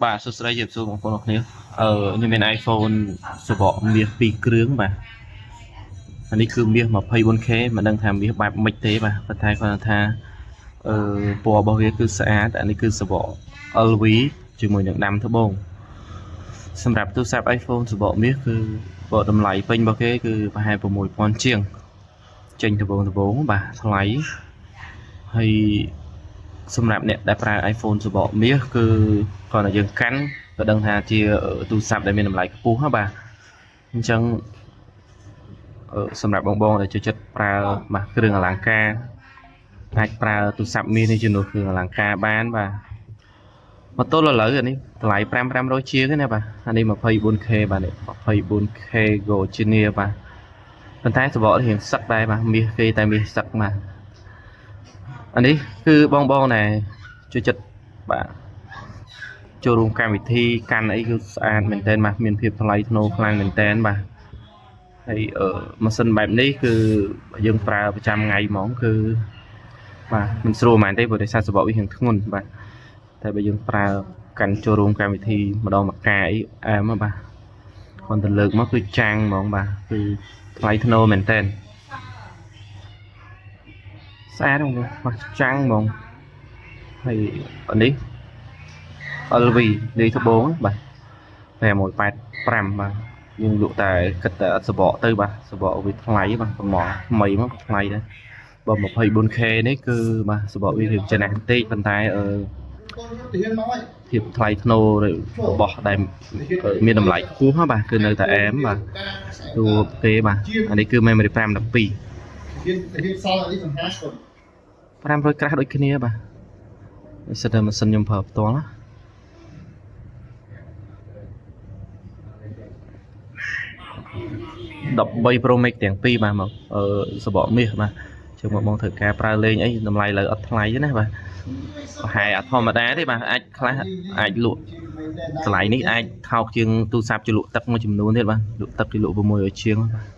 បាទសួស្តីជម្រាបសួរបងប្អូនអរគ្នាខ្ញុំមាន iPhone សបកមាស2គ្រឿងបាទអានេះគឺមាស 24K មិនដឹងថាមាសបែបម៉េចទេបាទប៉ុន្តែគាត់ថាអឺពណ៌របស់វាគឺស្អាតអានេះគឺសបក LV ជាមួយនឹងដាំត្បូងសម្រាប់ទូរស័ព្ទ iPhone សបកមាសគឺបើតម្លៃពេញរបស់គេគឺប្រហែល6000ជាងចេញដំបូងដំបូងបាទថ្លៃហើយសម្រាប់អ្នកដែលប្រើ iPhone សបកមាសគឺគ្រាន់តែយើងកាន់ក៏ដឹងថាជាទូរស័ព្ទដែលមានតម្លៃខ្ពស់ហ៎បាទអញ្ចឹងសម្រាប់បងបងដែលចូលចិត្តប្រើបាទគ្រឿងអលង្ការអាចប្រើទូរស័ព្ទមាសនេះជំនួសគ្រឿងអលង្ការបានបាទមកទល់ឥឡូវអានេះតម្លៃ5 500ជាងទេណាបាទអានេះ 24K បាទនេះ 24K Gold Junior បាទប៉ុន្តែសបករៀងសឹកដែរបាទមាសគេតែមាសសឹកបាទអានេះគឺបងបងដែលចូលចិត្តបាទចូលរួមកម្មវិធីកាន់អីគឺស្អាតមែនតើបាទមានភាពថ្លៃថ្នូរខ្លាំងមែនតើបាទហើយអឺម៉ាស៊ីនបែបនេះគឺយើងប្រើប្រចាំថ្ងៃហ្មងគឺបាទមិនស្រួលហ្មងទេព្រោះដោយសារសបកវារៀងធ្ងន់បាទតែបើយើងប្រើកាន់ចូលរួមកម្មវិធីម្ដងម្កាអីអែមបាទគ្រាន់តែលើកមកគឺចាំងហ្មងបាទគឺថ្លៃថ្នូរមែនតើស្អាតហ្មងបាទចាំងហ្មងហើយអានេះ LV លាយត្បូងបាទ585បាទយើងលក់តែគិតតែអត់សបកទៅបាទសបកវាថ្លៃបាទប្រម៉ថ្មីមកថ្លៃដែរបើ 24K នេះគឺបាទសបកវារៀងចំណាស់បន្តិចប៉ុន្តែអឺ ទៅហ៊ានមកហើយ ភាពថ្លៃថ្នូររបស់ដែលមានតម្លៃខ្ពស់បាទគឺនៅតែអែមបាទទូគេបាទអានេះគឺ memory 512 ហ៊ានទៅហ៊ានសល់អានេះសង្ហាគាត់ 500ក្រាស់ដូចគ្នាបាទសិតតែម៉ាស៊ីនខ្ញុំប្រើផ្ទាល់ណា13 Pro Max ទាំងពីរបាទមកអឺសបកមាសបាទជើងមកបងត្រូវការប្រើលេងអីតម្លៃលើអត់ថ្លៃទេណាបាទប្រហែលអត់ធម្មតាទេបាទអាចខ្លះអាចលក់តម្លៃនេះអាចថោកជាងទូរស័ព្ទជាលក់ទឹកមួយចំនួនទៀតបាទលក់ទឹកគេលក់600ជាងបាទ